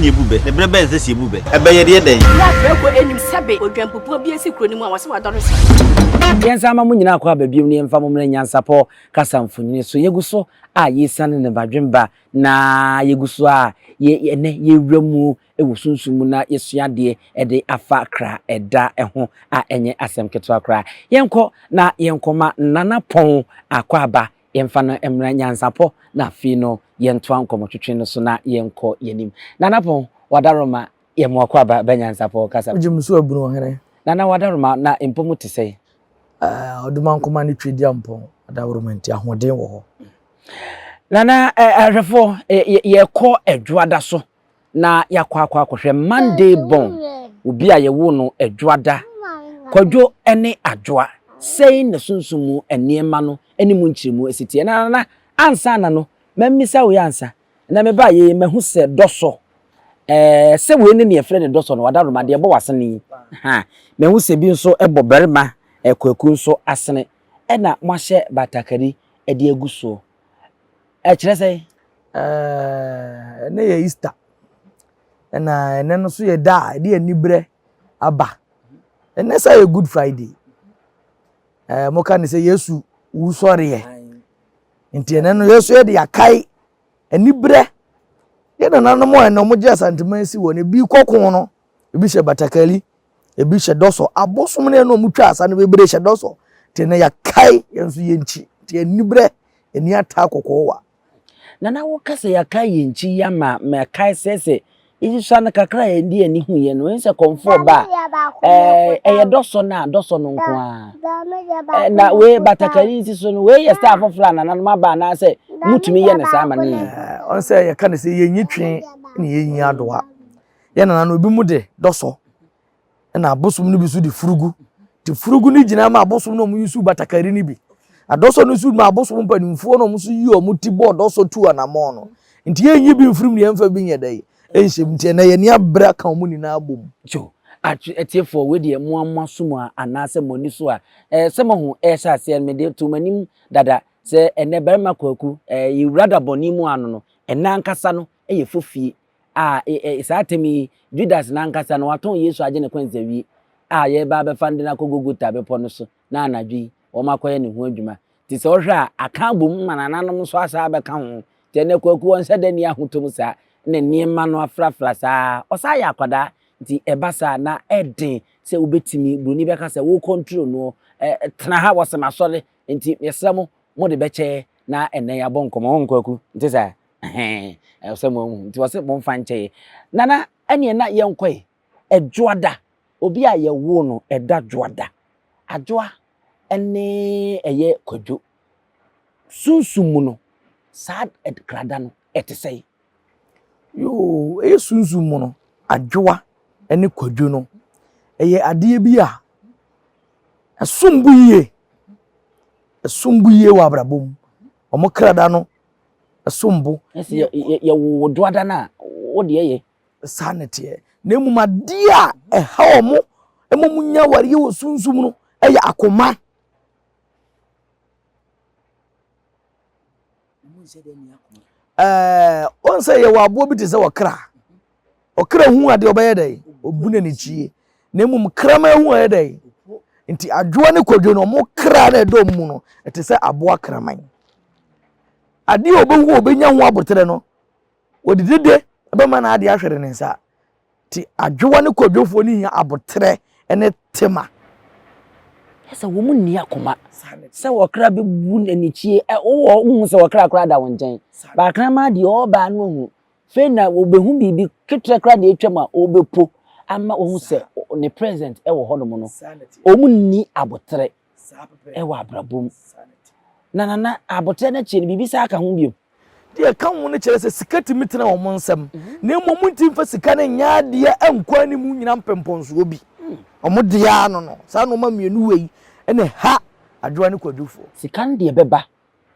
ne yɛbu bɛ, na berɛ bɛn na ɛsɛ sɛ yɛbu bɛ? Ɛbɛ yɛde yɛ dɛn? Berɛ a prako anim sɛbe odwampupuo bi asi kuro no mu a wɔse wadɔre sa. Yɛnsan mma mo nyinaa akɔ aba bio na yɛmfa mo mmra nyansapɔ kasa mfonini so. Yɛgu so a yɛresiane ne badwemba na yɛgu so a yɛ ɛnɛ yɛrewura mu wɔ sunsum mu na yɛsua adeɛ de afa kra ɛda ho a ɛnyɛ asɛm ketewa koraa. Yɛnkɔ na yɛnkɔma Nana Pɔn akwaaba, yɛmfa no mmra nyansapɔ na afei no yɛntoa nkɔmmɔtwetwe no so na yɛnkɔ yɛn anim. Nana Pɔn, Wadaroma, yɛ mo akwaaba ba nyansapɔ kasa. Wogye me so abunu ɔhene. Nana Wadaroma, na mpɔ mu te sɛn? Ɔdomankoma ne Tweduampɔn adaworoma nti ahoɔden wɔ hɔ. Nana, ahwɛfoɔ, yɛkɔ Adwoada so na yɛakɔ akɔ akɔhwɛ Monday born, obi a yɛwoo no Adwoada, Kwadwo ne Adwoa, sɛn na sunsum mu nneɛma no ne mu nkyerɛmu si teɛ. Na Nana, ansa na no, mammisa wei ansa. Na mebaa yei, mahu sɛ dɔsɔ, ɛɛ, sɛ wei ne nea yɛfrɛ no dɔsɔ no, wadaroma, deɛ ɛbɔ w'asene yi. Ha, mahu sɛ bi nso bɔ barima Kwaku nso asene, ɛna moahyɛ batakari de agu soɔ. Ɛkyerɛ sɛn? Ɛɛ, ɛnɛ yɛ Easter. Ɛna ɛnɛ no nso yɛ da a ɛde aniberɛ aba. Ɛnɛ sɛ yɛ Good Friday. Ɛɛ, moka ne sɛ Yesu wusɔreɛ. Nti ɛnɛ no yɛso yɛde akae aniberɛ. Yɛ nananom a ɛnɛ wɔgye Asanteman si wɔ no, ebi kɔ ko no, ebi hyɛ batakari, ebi hyɛ dɔsɔ. Abosom no ɛna wɔtwa asa no bebree hyɛ dɔsɔ. Nti ɛnɛ yɛakae yɛn nso yɛn nkyi. Nti aniberɛ, ani ataa kɔkɔɔ wa. Nana woka sɛ yɛakae yɛn nkyi yi ama makae sɛ sɛ yɛsusua no kakra a yɛde yɛn ani hu yɛ no, ɛhu sɛ kɔmfoɔ ba a, ɛɛ, ɛyɛ dɔsɔ no a dɔsɔ no nko ara. Ɛɛ, na wei batakari nsi so no, wei yɛ style foforɔ a nananom aba anaasɛ motumi yɛ no saa ma no yɛ yie? Ɛɛ, ɔn sɛ yɛka no sɛ yɛnyi twe na yɛnyi adowa. Yɛn nananom ebi mu de dɔsɔ ɛna abosom no bi nso de furugu nti furugu no gyina ma abosom no wɔn yusu batakari no bi adɔsɔ no nso ma abosom mpanimfoɔ no wɔn nso yi wɔn ti bɔ dɔsɔ tu anamɔn no nti yɛnyi bi mfirim ne yɛmfa bi nyɛ dɛ ɛnhyɛ mu nti ɛnɛ yɛn ani abere aka wɔn nyinaa bom. So atiefoɔ wei deɛ mo mo aso mu a anaasɛ mo ani so a ɛɛ sɛ moahu ɛrehyɛ aseɛ no mede to mo anim dada sɛ ɛnɛ barima Kwaku ɛɛ yɛwura da bɔne mu ano no ɛnɛ ankasa no ɛyɛ fofie a e, e, saa atɛm yi, Judas n'ankasa no, watɔn Yesu agye ne kwansawie a yɛreba abɛfa no de no akɔ Golgota bepɔ no so na anadwo yi wɔakɔyɛ ne ho adwuma. Nti sɛ wohwɛ a, aka abom ma nananom nso asan abɛka ho. Nti ɛnnɛ Kwaku ɔnhyɛ da nni ahotɔ mu saa, na nneɛma no afrafra saa. Ɔsan yɛ akwadaa, nti ɛba saa na ɛden sɛ wobɛtumi, buroni bɛka sɛ wo control noɔ, ɛ, tena ha wɔsɛ masɔre, nti mesrɛ mo, mode bɛkyɛ na ɛnnɛ yɛabɔ nkɔmmɔ. Wo Kwaku, nte saa? Ɛhɛn, ɛwɔ sɛ moahu. Nti wɔse momfa nkyɛ yɛ. Nana, ɛneɛ na yɛnkɔe. Ɛdwoada, obi a yɛwoo no ɛda dwoada. Adwoa ɛne ɛyɛ Kwadwo. Sunsum mu no, saa krada no, ɛte sɛn? Yoo, ɛyɛ sunsum mu no, Adwoa ɛne Kwadwo no, ɛyɛ adeɛ bi a ɛsom bo yie. Ɛsom bo yie wɔ abrabɔ mu. Wɔn krada no, ɛsom bo. Ɛsɛ yɛwo wo doada no a, wo deɛ yɛ. Saa na ɛteɛ. Na mmom adeɛ a ɛha wɔn ma wɔn nya awareɛ wɔ sunsum no yɛ akoma. Ɛɛ wɔn sɛ yɛwɔ aboɔ bi te sɛ ɔkra. Ɔkra hu adeɛ ɔbɛyɛ dɛ, obu n'ani kyie. Na mmom kraman hu ayɛ dɛ. Nti adwoa ne kwadwo no, wɔn kra na ɛdɔ wɔn mu no, ɛte sɛ aboa kraman. Adeɛ a ɔbɛhu a ɔbɛnya ho aboterɛ no, wɔde dede bɛma no adeɛ ahwere ne nsa. Nti adwoa ne kwadwofoɔ no hia aboterɛ ne tema. Kyerɛ sɛ wɔn nni akoma sɛ ɔkra bɛbu n'anikyie. Wowɔ wohu sɛ ɔkra koraa da wo nkyɛn. Baakraman deɛ ɔreba no ahu. Afei na wɔbɛhu biribi ketewa koraa deɛ atwam a ɔbɛpo ama wɔhu sɛ ne present wɔ hɔnom no. Wɔn nni aboterɛ wɔ abrabɔ mu. Na nana aboterɛ no akyi no biribi saa ka ho bio. Deɛ ɛka ho no kyerɛ sɛ sika tumi tena wɔn nsam, na mmom wɔntumi mfa sika no nyɛ adeɛ nkɔ anim nnyina mpempɔnsoɔ bi. Wɔn deɛ ara no no, saa nnoɔma mmienu wei na ɛha Adwoa ne Kwadwofoɔ. Sika no deɛ ɛbɛba,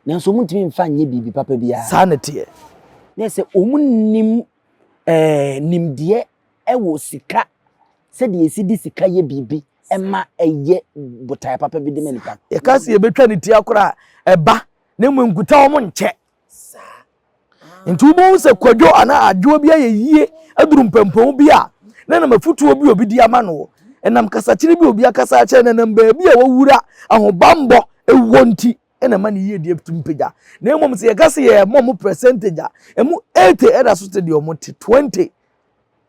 nanso wɔntumi mfa nyɛ biribi papa biara. Saa na ɛteɛ. Na sɛ wɔnnim ɛɛ nimdeɛ wɔ sika, sɛdeɛ yɛsi de sika yɛ biribi ma ɛyɛ botaeɛ papa bi de ma nipa. Yɛka sɛ yɛbɛtwa ne ti akora a, ɛba, na mmom nkuta wɔn nkyɛ. Nti wobɛhu sɛ kwadwo anaa adwoa bi ayɛ yie aduru mpɛmpɔn bi a, na ɛnam afutuo bi a obi de ama no, ɛnam kasakyerɛ bi a obi akasa akyerɛ no, ɛnam baabi a wawura ahobammɔ wɔ nti na ɛma ne yiedie tumi pagya. Na mmom sɛ yɛka sɛ yɛma wɔn percentage a, ɛmu 80 ɛda so te deɛ wɔn te, 20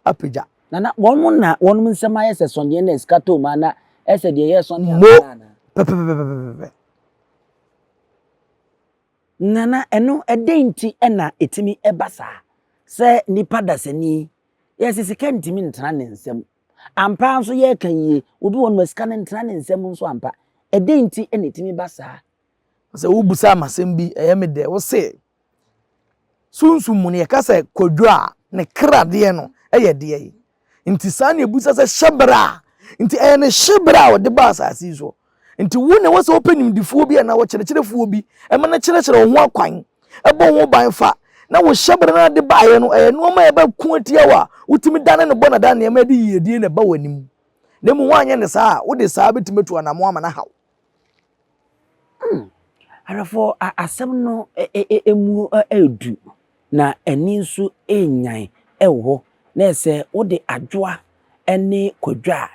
apagya. Nana, wɔn na wɔn nsɛm ayɛ sɛ sɔneɛ na sika tɔ mu ana ɛsɛ deɛ ɛyɛ sɔneɛ Mo anaa anaa? pɛpɛpɛpɛpɛpɛ. Nana, ɛno ɛdɛn nti na ɛtumi ɛba saa sɛ nipa dasani yɛse sika ntumi ntena ne nsam ampa ara nso yɛreka yie obi wɔ no ma sika no ntena ne nsam nso ampa ɛdɛn nti na ɛtumi ba saa? Sɛ wobisa me asɛm bi ɛyɛ me dɛ wose Sunsum mu no, yɛka sɛ kwadwo a, ne kra deɛ no yɛ deɛn? Nti saa na ɛbisa sɛ hyɛberɛ a, nti ɛyɛ ne hyɛberɛ a ɔde ba asase yi so. Nti wo na ɛwɔ sɛ wopɛ nimdifoɔ bi anaa ɔkyerɛkyerɛfoɔ bi ma no kyerɛkyerɛ wo ho akwan, ɛbɔ wo ho ban fa, na wo hyɛberɛ no a de baeɛ no ɛyɛ nneɛma a ɛbɛko atia wo a wotumi dane no bɔ na da nneɛma ɛde yiedie na ɛba w'anim. Na mmom woanyɛ no saa a, wode saa bɛtumi atu anammɔn ama no ahaw. Hmm, ahwɛfoɔ, asɛm no emu ɛredu na ani nso ɛrenyan ɛwɔ hɔ. Na ɛsɛ wode adwoa ne kwadwo a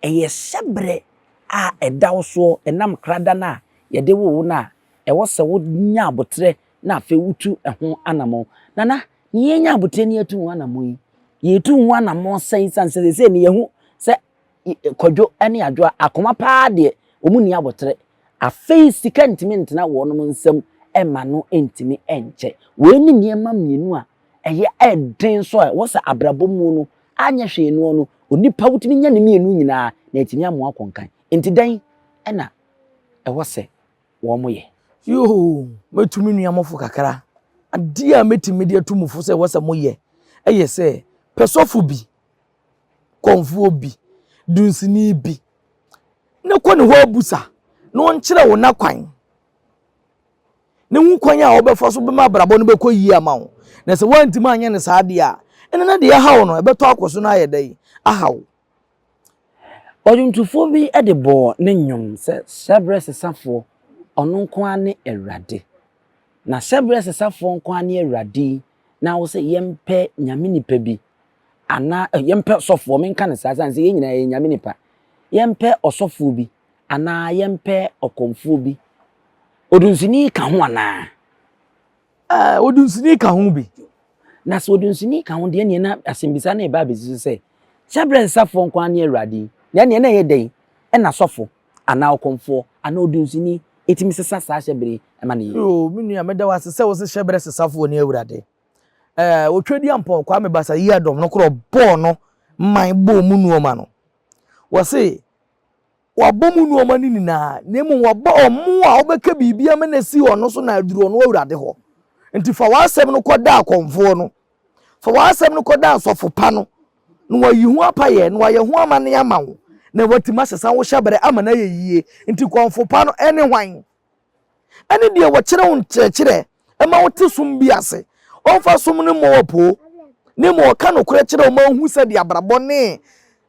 ɛyɛ hyɛberɛ a ɛda wo soɔ ɛnam krada no a yɛde woo wo no a ɛwɔ sɛ wonya aboterɛ na afei wotu ɛho anammɔn. Nana, ne yɛnya aboterɛ ne yɛtu ho anammɔn yi, yɛtu ho anammɔn sɛn sane sɛ seesei no yɛhu sɛ Kwadwo ne Adwoa, akoma paa deɛ, wɔn nni aboterɛ. Afei sika ntumi ntena wɔnom nsam mma no ntumi nkyɛ. Wei ne nneɛma mmienu a ɛyɛ den nso a ɛwɔ sɛ abrabɔ mu no, anyɛ hwee noɔ no, onipa wotumi nya ne mmienu nyinaa na atumi amoa akɔ nkan. Nti dɛn na ɛwɔ sɛ wɔyɛ? Yoo, mɛtu me nua mo fo kakra. Adeɛ a mɛtumi de atu mo fo sɛ ɛwɔ sɛ moyɛ yɛ sɛ, pɛ sɔfo bi kɔmfoɔ bi, dunsini bi, na kɔ ne hɔ abusa na ɔnkyerɛ wo n'akwan na hu kwan a wɔbɛfa so bɛma abrabɔ no bɛkɔ yie ama wo. Na sɛ woantumi anyɛ no saa deɛ a, ɛnna na deɛ ɛha wo no, ɛbɛtɔ akɔ so no ayɛ dɛn? Aha wo. Ɔdwontofoɔ bi de bɔɔ ne nnwom sɛ, Hyɛberɛ sesafoɔ, ɔno nko ara ne Awurade. Na hyɛberɛ sesafoɔ nko ara ne Awurade yi, na wo sɛ yɛmpɛ nyame nipa bi anaa eh, yɛmpɛ sɔfoɔ, menka no saa sane sɛ yɛn nyinaa yɛ nyame nipa. Yɛmpɛ ɔsɔfoɔ bi anaa yɛmpɛ ɔkɔmfoɔ bi. Odunsini ka ho anaa? Eh, odunsini ka ho bi. Na sɛ odunsini ka ho deɛ neɛ na asɛmbisa no ɛba abɛsi so sɛ, hyɛberɛ nsafoɔ nko ara ne Awurade yi, na ɛneɛ na ɛyɛ dɛn ɛna sɔfo anaa ɔkɔmfoɔ anaa odunsini ɛtumi sesa saa hyɛberɛ yi ɛma no yie? Yoo, me nua, meda wo ase sɛ wo se hyɛberɛ sesafoɔ ne Awurade. Ɛɛ Otwedeampɔn Kwame Bassah Yiadom no korɔ bɔɔ no man bɔɔ mu nnoɔma no. Wɔse wabɔ mu nnoɔma no nyinaa na mmom waba ɔmo a ɔbɛka biribi ama no asi ɔno so na aduru ɔno Awurade hɔ. Nti fa w'asɛm no kɔda akɔmfoɔ no, fa w'asɛm no kɔda asɔfo pa no na wayi ho apayɛ na wayɛ ho amanne ama wo na watumi asesa wo hyɛberɛ ama no ayɛ yie. Nti kɔmfo pa no ɛne hwan? ɛne deɛ wɔkyerɛ wo nkyerɛkyerɛ ma wote som bi ase. Ɔmfa som no mmɔ wo apoo, na mmom ɔka nokorɛ kyerɛ wo ma wohu sɛdeɛ abrabɔ ne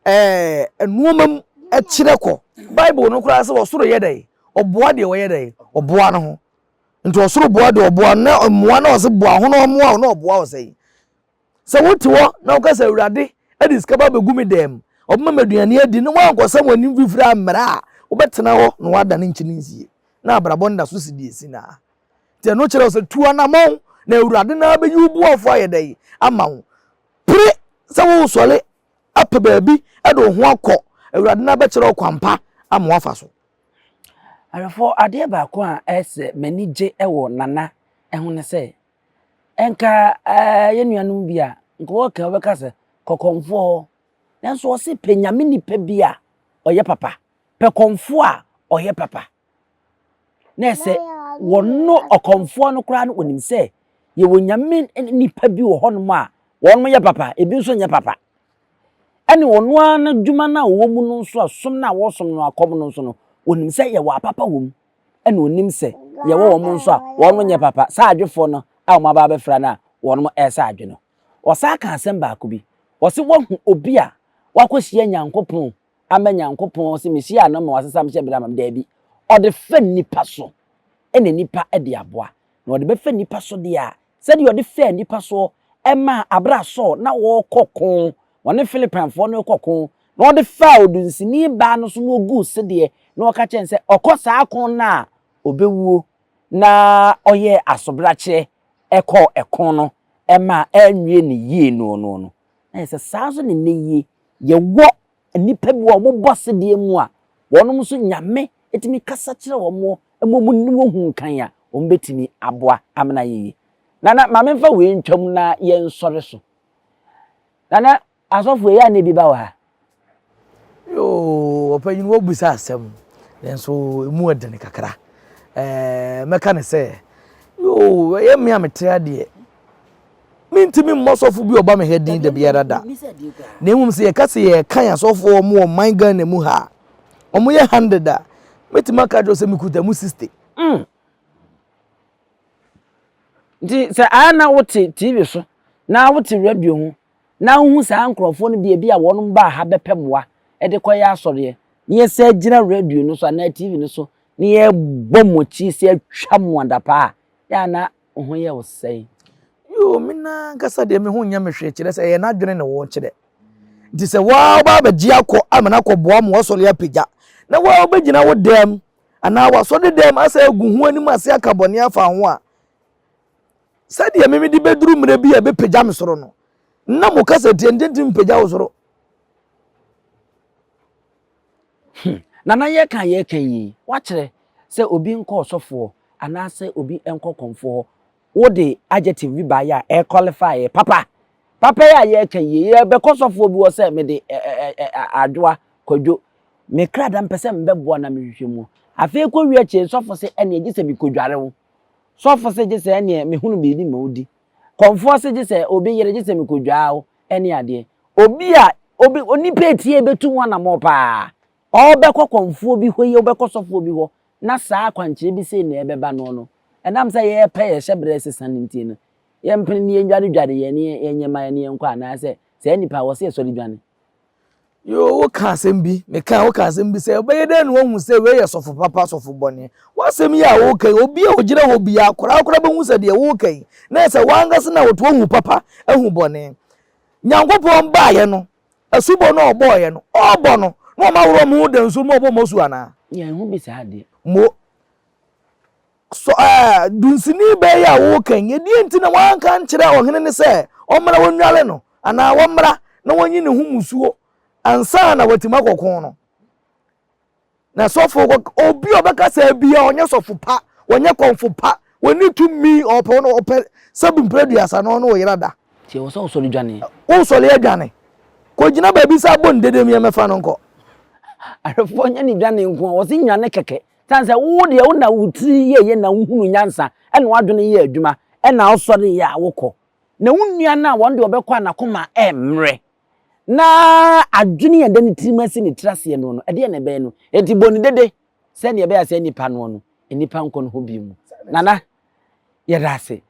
ɛɛ nneɛma mu kyerɛ kɔ. Bible no koraa sɛ ɔsoro yɛ dɛn? Ɔboa deɛ ɔyɛ dɛn? Ɔboa no ho. Nti ɔsoro boa deɛ ɔboa no, na mmoa na ɔse boa ho na ɔmmoa wo na ɔboa wo sɛn? Sɛ wote hɔ na woka sɛ, Awurade de sika ba abɛgu me dan mu, ɔbɛma me aduane adi, na woankɔsa w'anim fifiri ammrɛ a, wobɛtena hɔ na woadane nkyene nsie, na abrabɔ no da so si deɛ ɛsi no ara. Nti ɛno kyerɛ wo sɛ tu anammɔn, na Awurade no ara bɛyi wo boafoɔ ayɛ dɛn ama wo. Pere sɛ woresɔre apɛ baabi de wo ho akɔ, Awurade no ara bɛkyerɛ wo kwan pa ama woafa so. Awerɛfoɔ, adeɛ baako a ɛsɛ m'ani gye wɔ Nana ho ne sɛ, Nka yɛn nuanom bi a, nka wɔka wɔbɛka sɛ kɔkɔmfoɔ hɔ. Nanso ɔse pɛ nyame nipa bi a ɔyɛ papa. Pɛ kɔmfoɔ a ɔyɛ papa. Na ɛsɛ wɔno ɔkɔmfoɔ no koraa no wɔnim sɛ yɛwɔ nyame nipa bi wɔ hɔnom a wɔn yɛ papa, ebi nso nyɛ papa. Ɛne ɔno ara n'adwuma no a ɔwɔ mu no nso a som no a wɔsom no akɔm no nso no, wɔnim sɛ yɛwɔ apapa wɔ mu. Ɛna ɔnim sɛ yɛwɔ wɔn nso a wɔn nyɛ papa. Saa adwefoɔ no a wɔn aba abɛfra no a wɔn ɛresa adwe no. Ɔsan ka asɛm baako bi. Ɔse wahu obi a wakɔhyia Nyankopɔn ama Nyankopɔn se mehyiaa no ma wasesa me hyɛbrɛ ama me. Daabi. Ɔde fa nnipa so ɛna nnipa de aboa. Na ɔde bɛfa nnipa so deɛ a, sɛdeɛ ɔde faa nnipa soɔ maa aberɛ a Saul na ɔrekɔ ko, ɔne Philipinefoɔ no rekɔ ko, na ɔde faa odunsini baa no so na ɔguu sedeɛ na ɔka kyerɛ no sɛ ɔkɔ saa ko no a ɔbɛwuo na ɔyɛɛ asobrakyeɛ kɔɔ ɛko no maa anwie no yie no no no. Na yɛ sɛ saa nso na nnɛ yie yɛwɔ nnipa bi wɔ wɔn bɔ sedeɛ mu a wɔn nso Nyame tumi kasa kyerɛ wɔn ma wɔn ne wɔn hu nkan a wɔn bɛtumi aboa amena ayɛ yie. Nana ma memfa wei ntwam na yɛnsɔre so. Nana asɔfo ɛyɛ a na ebi ba wɔ ha? Yoo, ɔpanyin wabisa asɛm nanso emu ɛdene kakra. Ɛɛ mɛka ne sɛ yoo ɛyɛ me a mete adeɛ Mentumi mmɔ sɔfo bi a ɔba me ha din da biara da. Na mmom sɛ yɛka sɛ yɛrekan asɔfoɔ a wɔwɔ ɔman Ghana mu ha a, wɔyɛ 100 a, mɛtumi aka akyerɛ wo sɛ mekuta mu 60. Mm. Nti sɛ a na wote TV so na wote radio ho na wohu saa nkurɔfoɔ no bi ebi a wɔn baa ha bɛpɛ mmoa de kɔyɛ asɔreɛ na yɛsɛ gyina radio no so anaa TV no so na yɛbɔ mo akyi sɛ atwa mo adapaa a, yɛ a na Wo ho yɛ wo sɛn? Yoo, me nankasa deɛ me ho nyɛ me hwee kyerɛ sɛ ɛyɛ n'adwene na wɔkyerɛ. Nti sɛ waa woba abɛgye akɔ ama no akɔboa ma wasɔre apagya na waa wobɛgyina wo dɛm anaa wasɔre dɛm asɛ agu ho anim ase aka bɔne afa ho a, sɛdeɛ me mede bɛduru mmerɛ bi a ɛbɛpagya me soro no, na mo kasa tie nti ntumi mpagya wo soro. Hmm. Nana yɛka yɛka yi, wakyerɛ sɛ obi nkɔ ɔsɔfoɔ anaasɛ obi nkɔ kɔmfoɔ hɔ. Wode adjective bi baeɛ a ɛ qualify yɛ papa. Papa yi a yɛka yi, yɛbɛkɔ sɔfoɔ bi hɔ sɛ mede adwoa, kwadwo, me kra da mpɛ sɛ mbɛboa na mehwehwɛ mu. Afei kɔ wie akyire sɔfo se ɛneɛ gye sɛ mekɔdware wo. Sɔfo se gye sɛ ɛneɛ mehunu biribi ma wodi. Kɔmfoɔ se gye sɛ obi yere gye sɛ mekɔdwaa wo ɛne adeɛ. Obi a obi onipa etie bɛtu ho anamɔ paa. Ɔbɛkɔ kɔmfoɔ bi hɔ yi, ɔbɛkɔ sɔfoɔ bi hɔ na saa akwankyerɛ bi sei na ɛbɛba noɔ no, ɛnam sɛ yɛpɛ yɛn hyɛberɛ sesa no nti no, yɛmpene ne yɛndwanedwane yɛn ne yɛnyɛ ma yɛne yɛnkɔ anaasɛ saa nnipa a wɔse yɛsɔre dwane. Yoo, woka asɛm bi, meka woka asɛm bi sɛ wobɛyɛ dɛn na woahu sɛ wei yɛ sɔfo papa, sɔfo bɔne. W'asɛm yi a woka yi, obi a ogyina hɔ biara koraa koraa bɛhu sɛ deɛ woka yi, na ɛsɛ w'ankasa na woto ahu papa, ahu bɔne. Nyankopɔn baeɛ no, asubɔ no a ɔbɔeɛ no, ɔrebɔ no, na wɔn ahorow wɔn ho da nsuo mu ɔbɔ wɔn asu anaa? Yɛnhu bi saa deɛ. Mo, so ɛɛ dunsini bɛɛ yi a woka yi, ɛdeɛ nti na wanka nkyerɛ ɔhene no sɛ ɔmmra wɔnnwale no anaa wɔmmra na wɔnyi ne ho musuo ansa na watumi akɔko no? Na sɔfo kɔ obi a ɔbɛka saa bia ɔnyɛ sɔfo pa, ɔnyɛ kɔmfo pa, ɔnni tumi, ɔpɛ ɔno ɔpɛ sɛbi mpere aduasa na ɔne ɔyera da. Nti ɛwɔ sɛ wosɔre dwane. Wosɔre adwane. Kɔgyina baabi sɛ abɔ ne dedem yɛ mɛfa no nkɔ. Ahwɛfoɔ nyɛ ne dwane nko a, wɔse nnwane kɛkɛ. Sane sɛ wo deɛ wo na wo tiri yɛyɛ na wohunu nyansa ɛna w'adwene yɛ adwuma ɛna wosɔre yɛ a wokɔ. Na wo nua no a wɔn deɛ ɔbɛkɔ a n'akoma ɛmmerɛ na adwene a ɛda ne tirim asi ne tiri aseɛ no no, ɛdeɛn na ɛbɛyɛ no? Enti bɔ no dede sɛdeɛ ɛbɛyɛ a saa nipa noɔ no, nnipa nkɔ ne hɔ bio mu. Nana, yɛda ase.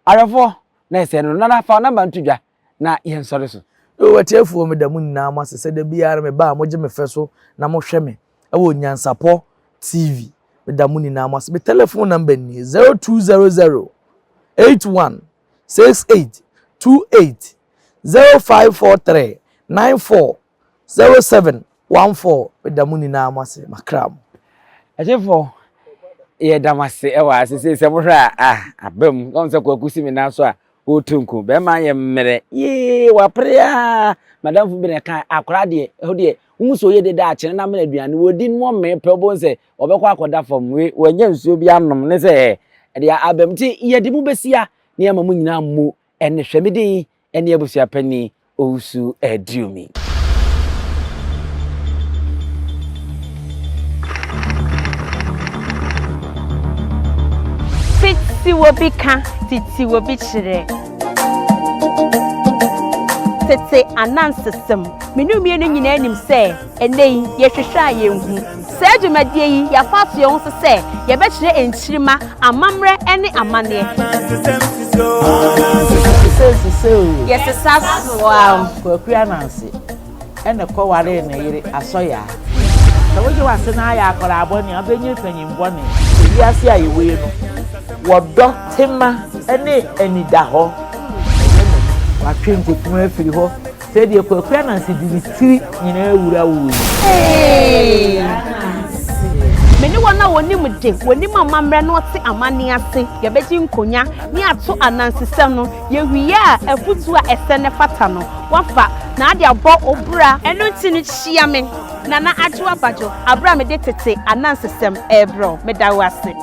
Awɛfoɔ, na ɛsɛ no. Nana, fa wo namba nto dwa na yɛnsɔre so. Yoo atiefoɔ meda mo nyinaa mo ase sɛ da biara meba a mogye me fɛ so na mohwɛ me wɔ Nyansapɔ TV. Meda mo nyinaa mo ase. Me telephone number nie 0200 81 68 28 0543 94 07 14 meda mo nyinaa mo ase makra mo. Atiefoɔ yɛda mo ase ɛwɔ ha sese sɛ mohwɛ a ah aba mu wɔn sɛ kwaku si me nan so a ɔretu nko bɛrima yɛ mmerɛ yee wapere a madamfo bi na ɛka akora deɛ ɛhɔ deɛ wohu sɛ ɔyɛ deda akyene na amena aduane wɔdi no ɔmmee pɛ wobɛhu sɛ wɔbɛkɔ akɔda fam we wɔanya nsuo bi anom ne sɛ ɛde aba mu nti yɛde mo bɛsia ne ama mo nyinaa mo ɛne hwɛ me din ɛne abusuapanin Owusu Aduomi. Tete obi ka, tete obi kyerɛ. Tete anansesɛm. Me ne mmienu nyinaa nim sɛ ɛnnɛ yi yɛhwehwɛ a yɛnhu. Saa dwumadie yi, yɛafa ato yɛn ho so sɛ yɛbɛkyerɛ nkyirimma amammerɛ ne amanneɛ. Yɛsesa soa. Kwaku Ananse na ɛkɔwaree ne yere Asɔyaa. Sɛ wogye w'ase na ayɛ akwadaa bɔne a, wobɛnyini panyin bɔne. Ewiase a yɛwɔ yi no, wɔdɔ, tema ne anidahɔ. Ɛyɛ n'ani. Watwe nkokum afiri hɔ. Sɛdeɛ Kwaku Ananse de ne tiri nyinaa wura wuo yi. Me ne wɔn a wɔnim de, wɔnim amammerɛ na wɔte amanne ase, yɛbɛgye nkonya ne ato anansesɛm no. Yɛwie a, afotuo a ɛsɛ na ɛfata no, woafa na ade abɔ wo bra. Ɛno nti no, hyia me, Nana Adwoa Badwo, aberɛ a mede tete anansesɛm rebrɛ wo. Meda wo ase.